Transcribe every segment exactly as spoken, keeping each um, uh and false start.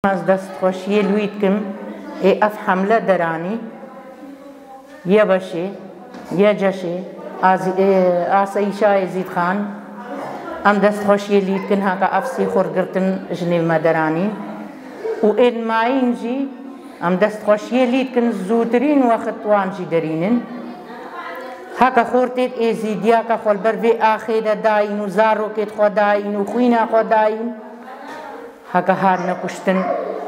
Ez destxweşiyê li wî dikim, ê ev hemle deranî, YBŞ'ê, YCŞ'ê, Azî-, ê, Asayîşa Êzîd Xan, em destxweşiyê lî dikin, heke ev sîxur girtin ji nêv me deranîn. Û ên mayîn jî em destxweşiyê lî dikin, zûtirîn wext wan jî derînin. Heke xortêt Êzîdiyake xwe li ber vê axê de dayîn û zarokêt xwe dayîn û xwîna xwe dayîn, heke hatine kuştin,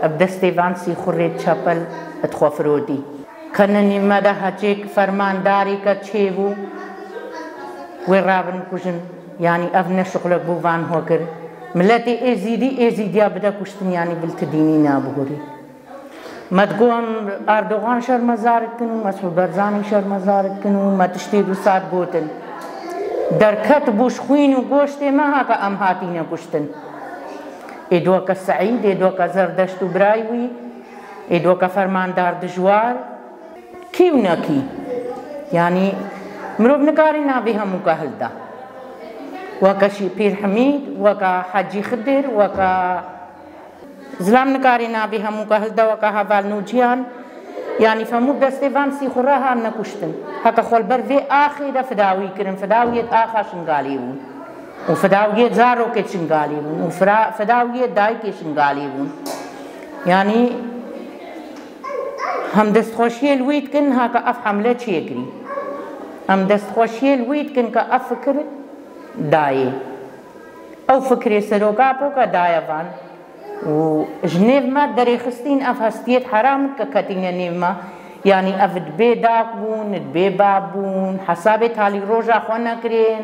bi destê van sîxurê çepel dixwe firotî. Ke ne nîv me de heçêk fermandarî ke çêbû, wê rabin kujin. Yanî ev ne şixulek bû van ho kir. Miletê Êzîdî, Êzîdiya bide kuştin, yanî bil ti dînî nabihurî. Me digot em Erdogan şermezar dikin û Mesûd Barzanî şermezar dikin û me tiştê du sat gotin. Derket bû ji xwîn û goştê me heke em hatîne kuştin. Ê doke Seîd, ê doke Zerdeşt û birayê wî, ê doke fermandar dijwar. Kî û ne kî? Yanî mirov nikare navê hemûka hilda. Weke Şî-, Pîr Hemîd, weke Hecî Xidir, weke Zilam nikare navê hemûka hilda, weke heval Nûciyan. Yanî hemû destê van sîxura hatine kuştin. Heke xwe li ber vê axê de fidawî kirin, fidawiyê axa Şingalê bûn. Û fidawiyê zarokê Şingalê bûn. Û fira-, fidawiyê dayikê Şingalê bûn. Yanî hem destxweşiyê li wî dikin, heke ev hemle çêkirî. Em destxweşiyê li wî dikin ke ev fikir dayê. Ew fikirê seroka poka daye van. Û ji nêv me derêxistîn ev hestiyêt heram ke ketîne nêv me. Yanî ev dibê dak bûn, dibê bab bûn, hesabê talî roja xwe nekirên,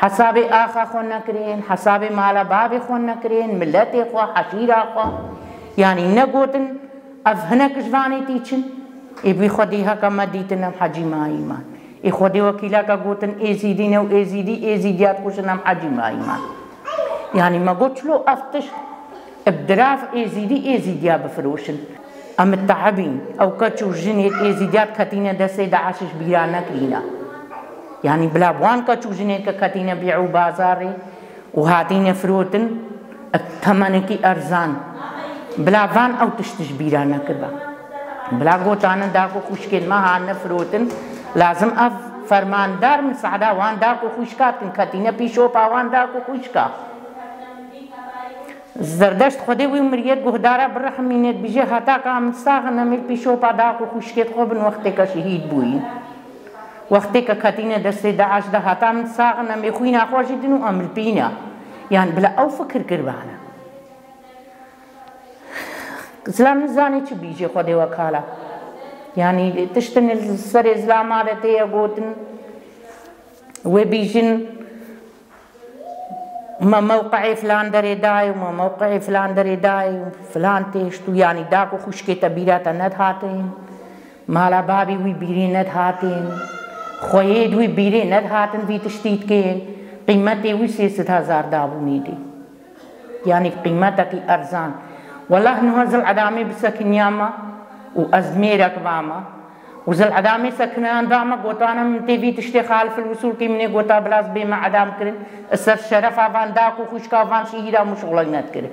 hesabê axa xwe nekirên, hesabê mala bavê xwe nekirên, miletê xwe, heşîra xwe. Yanî negotin ev hinek ji vanê tîçin. Ê bi Xwedê heke me dîtin em hecî mayî man. Ê Xwedê wekîleke gotin Êzîdî ne û Êzîdî, Êzîdiya dikuşin em hecî mayî man. Yanî me got çilo ev tişt bi dirav Êzîdî, Êzîdiya bifiroşin. Em mitehibîn. Ew keç û jinê Êzîdiya ketîne destê DAIŞ ji bîra nekirîne. Yanî bila wan keç û jinê ke ketîne bî û bazarê û hatîne firotin bi temenekî erzan. Bila van ew tişt ji bîra nekiriba. Bila gotane dak û xwişkên me hatine firotin, lazim ev fermandar misada wan dak û xwişka dikin, ketîne pîşopa wan dak û xwişka. Zerdeşt Xwedê wî miriyet guhdara birehmînê dibîje, heta ka min saxin em ê li pîşopa dak û xwişkêt xwe bin wextê ke şehîd bûyî. Wextê ke ketîne destê DAIŞ de heta min saxin em ê xwîna xwe jî din û em li pîna. Yan bila ew fikir kiribane. Zilam nizane çi bîje Xwedê wekala. Yanî tiştin li serê zilama de tê ye gotin. Wê bîjin me mewqeê filan derê dayê û me mewqeê filan derê dayê û filan têşt û yanî dak û xwişkê te bîra te nedihatin. Mala babî wî bîrê nedihatin. Xweyê wî bîrê nedihatin vî tiştî dikên. Qîmetê wî sê sed hezar dabûnê dê. Yanî qîmetekî erzan. Wellah niha zil edamê bisekiniya me û ez mêrek bame. Û zil edamê sekiniyan da me gotane min tê vî tiştê xalifil usul kî min ê gota bila ez bême edam kirin. Ser şerefa van dak û xwişka van şehîda min şixulek nedikir.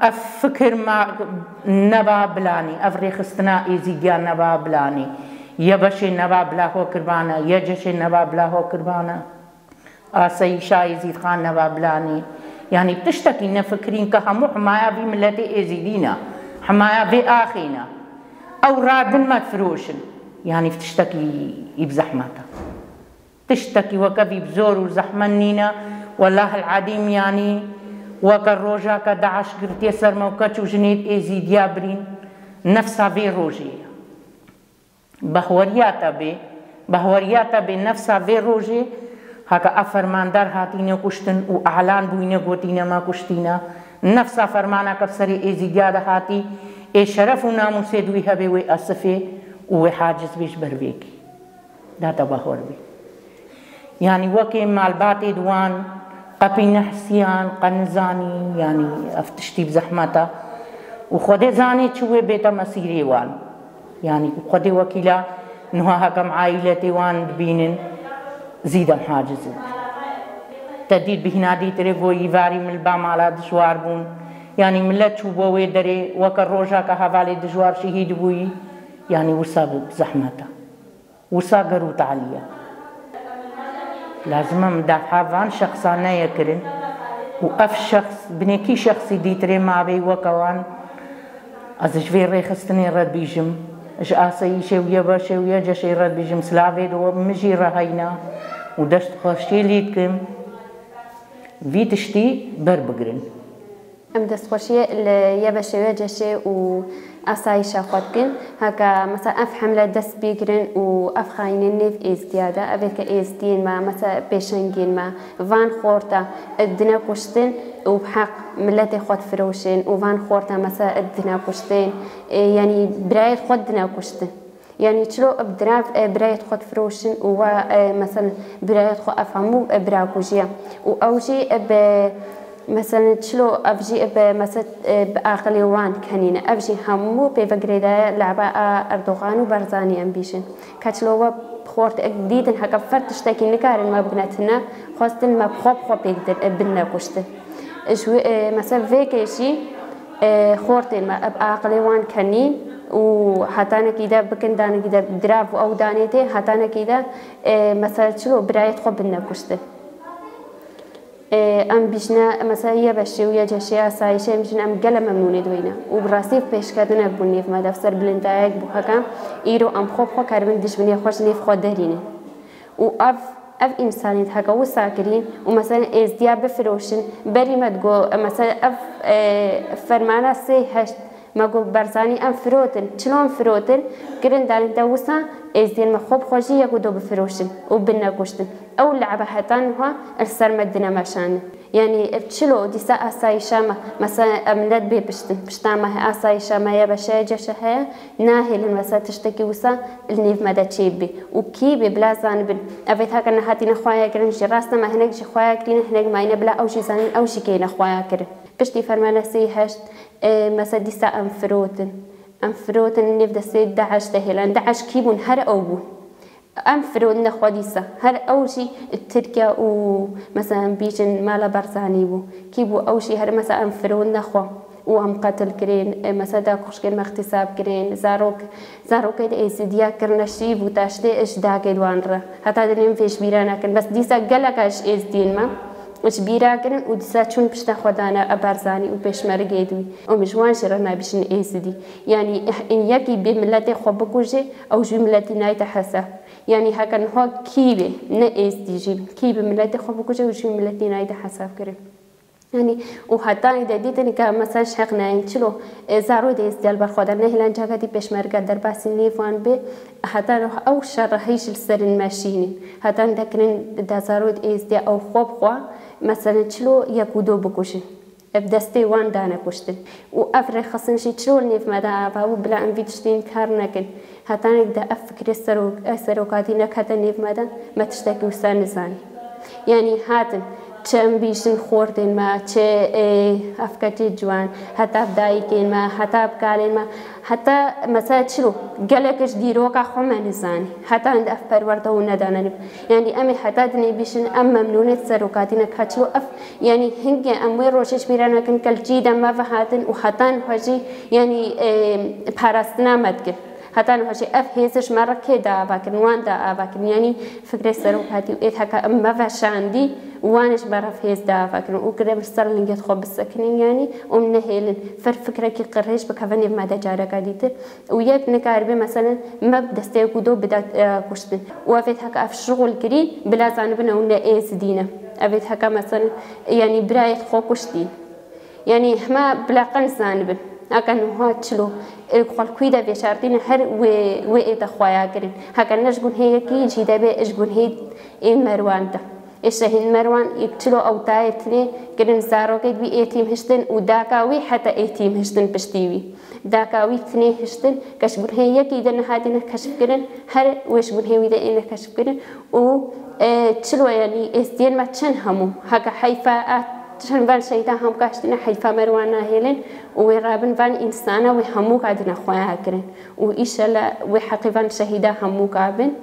Ev fikir me neba bilanî, ev rêxistina Êzîdiya neba bilanî. YBŞ'ê neba bila ho kirbane, YCŞ'ê neba bila ho kirbane. Asayîşa Êzîdxan neva bilanî. Yanî tiştekî nefikirîn ke hemû himaya vî miletê Êzîdî ne. Himaya vê axê ne. Ew radin me difiroşin. Yanî tiştekî î bi zehmet e. Tiştekî weke vî bi zor û zehmet nîne. Wellahil edîm yanî weke roja ke DAIŞ girtiye ser me û keç û jinê Êzîdiya birîn. Nefsa vê rojê ye. Bahweriya te bê, bahweriya te bê nefsa vê rojê, heke ev fermandar hatîne kuştin û elan bûyne gotîne me kuştîne, nefsa fermana ke bi serê Êzîdiya de hatî, ê şeref û namûsê di wî hebê wê esifê û wê haciz bê ji ber vêkî. Da te bahwer bê. Yanî wekê malbatê di wan qepî nehsiyan, qe nizanî, yanî ev tiştî bi zehmet e. Û Xwedê zanê çi wê bête mesîrê wan. Yanî Xwedê wekîla niha heke em aîletê wan dibînin, zî dem haciz in. Te dît bihîna dîtirê got, îvarî min li ba mala dijwar bûn. Yanî millet çûbû wê derê, weke rojeke hevalê dijwar şehîd bûyî, yanî wisa bi zehmet e. Wisa ger û talî ye. Lazim e midafa van şexsan neye kirin û ev şexs, binê kî şexsî dîtirê mabê weke wan, ez ji vê rêxistinê re dibîjim, ji asayîşê û YBŞê û YCŞê re dibîjim, silavê di we min jî re heyna û destxweşiyê lê dikim, vî tiştî berbigirin. Em destxweşiyê li YBŞê û YCŞê û asayîşa xwe dikin. Heke, mesela, ev hemle dest pê kirin û ev xayînên nêv Êzdiya de, ev ê ke Êzdiyên me, mesela, pêşengên me, van xorta dine kuştin û bi heq miletê xwe difiroşin û van xorta, mesela, dine kuştin, e, yanî birayê xwe dine kuştin. Yanî çilo bi dirav, e, birayê xwe difiroşin û wa, e, mesela, birayê xwe ev hemû, e, bira kujiye. Û ew jî, e, bi, mesela, çilo ev jî, e, bi, mesela, e, bi aqilê wan kenîne. Ev jî hemû pê ve girêdaye laba a Erdogan û Barzanî em bîjin. Ka çilo we xortêk dîtin heke fer tiştekî nikarin me bigine tine, xwestin me bi xwe bi xwe pêk dir, e, bidine kuştin. Ji wê, e, mesela, vê kê jî, e, xortên me bi aqilê wan kenîn û hetanekî de bikin danekî de dirav û ew danê tê, hetanekî de, e, mesela, çilo birayê xwe bidine kuştin. E, em bîjne, mesela, YBŞê û YCŞê asayîşê em bîjin, em gele memnûnê di wê ne. Û bi rastî pêşketinek bû nêv me de, serbilindayek bû heke îro em xwe bi xwe keribin dijminê xwe ji nêv xwe derînin. Û ev, ev însanî heke wisa kirîn û, mesela, Êzdiya bifiroşin, berî me digo, mesela, ev, e, fermana sê heşt, me got Barzanî em firotin, çilo em firotin, kirin danî de wisa Êzdiyên me xwe bi xwe jî yek û do bifiroşin û bine kuştin. Ew lebe heta niha li ser me dine meşandin. Yanî ev çilo dîsa asayîşa me, mesela, em ne dibê piştin. Pişta me heye, asayîşa me ye, beşe ye, ceşe heye, nahêlin, mesela, tiştekî wisa li nêv me de çêbibe. Û kî bê bila zanibin. Evê heke nehatîne xweya kirin jî rast e, me hinek jî xweya kirîne, hinek mayîne bila ew jî zanin, ew jî kêne xweya kirin. Piştî fermana sê heşt, e, mesela, dîsa em firotin. Em firotin nêv destê DAIŞ de hêlan. DAIŞ kî bûn? Her ew bûn. Em firotine xwe dîsa. Her ew jî Tirkiye û, mesela, em bîjin mala Barzanî bû. Kî bû? Ew jî her, mesela, em firotine xwe. Û em qetil kirin, e, mesela, da kuşkên me îxtîsab kirin, zarok, zarokê di Êzidiya kirine şîv û taştê ji dagê wan re. Heta dinê em vê ji bîra nakin. Bes dîsa geleka ji Êzidiyên me ji bîra kirin û dîsa çûn pişta xwe dane Barzanî û pêşmergê dû. Û min ji wan jî re nabîjin Êzidî. Yanî, in yekî bê miletê xwe bikuje, ew ji wî miletî nayte hesab. Yanî heke niha kî bê, ne Êzdî jî, kî bi miletê xwe bikuje, ew ji wî miletî nayte hesab kirin. Yanî, û hetanî de dîtin ke mesela ji heq nayên çilo, e, zarokê Êzdî li ber xwe de nehêlan, ciheketî pêşmerge derbasî nêvan bê, heta niha ew şerre hîj li serên me şînî. Hetan de kirin da zarokê Êzdî ew xwe bi xwe, mesela çilo yek û do bikujin. Ev destê wan dane kuştin. Û ev rêxistin jî çilo nêv me de ava bû, bila em vî tiştî înkar nekin. Hetanêk de ev fikrê serok-, ev serokatî nekete nêv me de, me tiştekî wisa nizanî. Yanî hatin, çi em bîjin xortên me, çi, ê, ev keçê ciwan, heta bi dayikên me, heta bi kalên me, heta mesela çilo, gelek ji dîroka xwe me nizanî. Heta hinde ev perwerde hûn nedane nîv. Yanî em ê heta dinê bîjin, em memnûnê serokatî ne ka çilo ev Yanî hingê em wê rojê ji bîra nekin, ke li cî de me ve hatin û heta niha jî, yanî, ê, parastina me dikin. Heta niha jî ev hêz ji me re kê da ava kirin, wan da ava kirin. Yanî fikrê serokatî û êt heke em me ve şandî û wan ji me re hêz da ava kirin û kirin em ser lingê xwe bisekinin, yanî û em nehêlin fer fikrekî qirêj bikeve nêv me de careka dîtir. Û yek nikaribe, meselen, me bi destê ku do bida, e, kuştin. Û ev ê heke ev şixul kirî, bila zanibin ew ne Êzidî ne. Ev ê heke, meselen, yanî birayê xwe kuştî. Yanî hema bila qenc zanibin. Heke niha çilo, e, xwe li kû de veşartîne her wê, wê ê te xweya kirin. Heke ne ji gunhê yekî jî debe ji gunhê ê Merwan de. Ê şehîd Merwan, ê çilo ew tayê tinê kirin zarokê wî êtîm hiştin û daka wî heta êtîm hiştin piştî wî. Daka wî tinê hiştin, ke ji gunhê yekî de nehatîne keşfkirin, her wê ji gunhê wî de êne keşfkirin û, e, çilo yanî êstiyên me çin hemû. Heke heyfa a çend van şehîda hemûka hiştine, heyfa Merwan nahêlin û wê rabin van însana wê hemûka dine xweya kirin û îşela wê heqê van şehîda hemûka bin.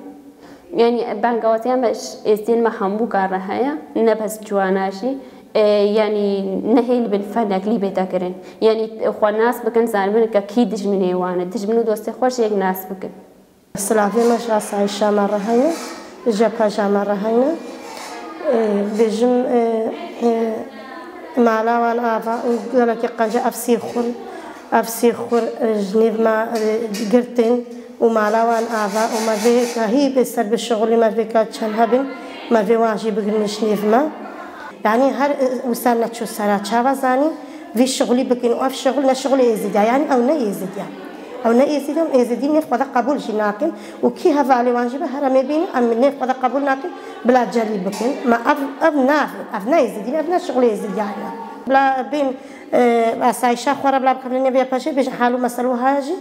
Yanî bangawaziya me ji êzên me hemûka re heye, ne bes ciwana jî. E, yanî nehêlibin fenek lî bête kirin. Yanî xwe nas bikin, zanibin ke kî dijminê wan e. Dijmin û dostê xwe jêk nas bikin. Silavê me ji asayişa me re heye, ji cepheja me re heye. E, bêjim, e, e, mala wan ava û gelekî qenc e, ev sîxur, ev sîxur, e, ji nêv me, e, girtin. û mala wan ava û me vê ka hî bê ser bi şixulî me vê ka çend hebin, me vê wan jî bigirin ji nêv me. Yanî her, e, wisa neçû sera çawa zanî, vî şixulî bikin û ev şixul ne şixulê êzîdiya, yanî ew ne êzîdiya. Ew ne êzîdiya, û êzîdî nêv xwe de qebûl jî nakin û kî hevalê wan jî be heremê bînin, em nêv xwe de qebûl nakin, bila celî bikin. Me ev, ev navê, ev ne êzîdî, ev ne şixulê êzîdiya ye. Bila bên E, asayişa xwe re bila bikevine nêvê paşê bêjin hal û mesel wiha jî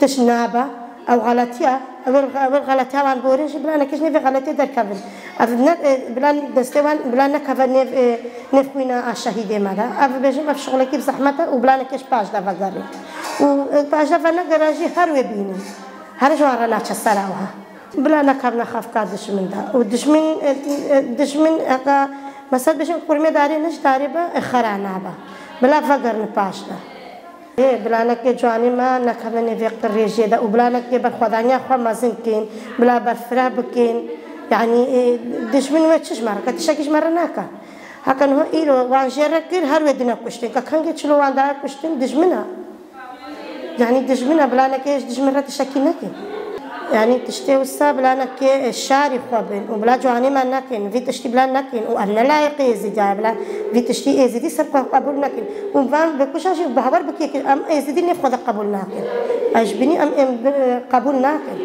tişt nabe. Ew xeletiya, ew, ew xeletiya wan borin jî bila nekê ji nêvê xeletê derkevin. Ev ne, e, bila destê wan bila nekeve nêv, e, nêv xwîna a şehîdê me de. Ev bêjim ev şixulekî bi zehmet e û bila nekê ji paş de vegerê. Û, e, paş de venegere jî her wê bînin. Her ji wan re naçe sera wiha. Bila nekevne xefka dijmin de. Û dijmin, e, e, dijmin, heta, mesela bêjin kurmê darê ne ji darê be, e, xera nabe. Bila vegerin paş de. Ê, bila nekê ciwanê me nekevin nêvê qirêjê de û bila nekê berxwedaniya xwe mezin kên, bila berfireh bikên. Yanî, e, dijmin wê çi ji me re ke? Tiştekî ji me re nake. Heke niha îro wan jê re kir, her wê dine kuştin. Ke kengê çilo wan daye kuştin, dijmin e. Yanî dijmin e, bila nekê ji dijmin re tiştekî nekin. Yanî tiştê wisa bila nekê, e, şarî xwe bin û bila ciwanê me nekin, vî tiştî bila nekin û ev ne layîqê êzîdiya ye, bila vî tiştî êzîdî ser xwe qebûl nekin. Û van bikuşa jî bawer bikê ki em êzîdî nêv xwe de qebûl nakin. Ez ji binî em, em, e, qebûl nakin.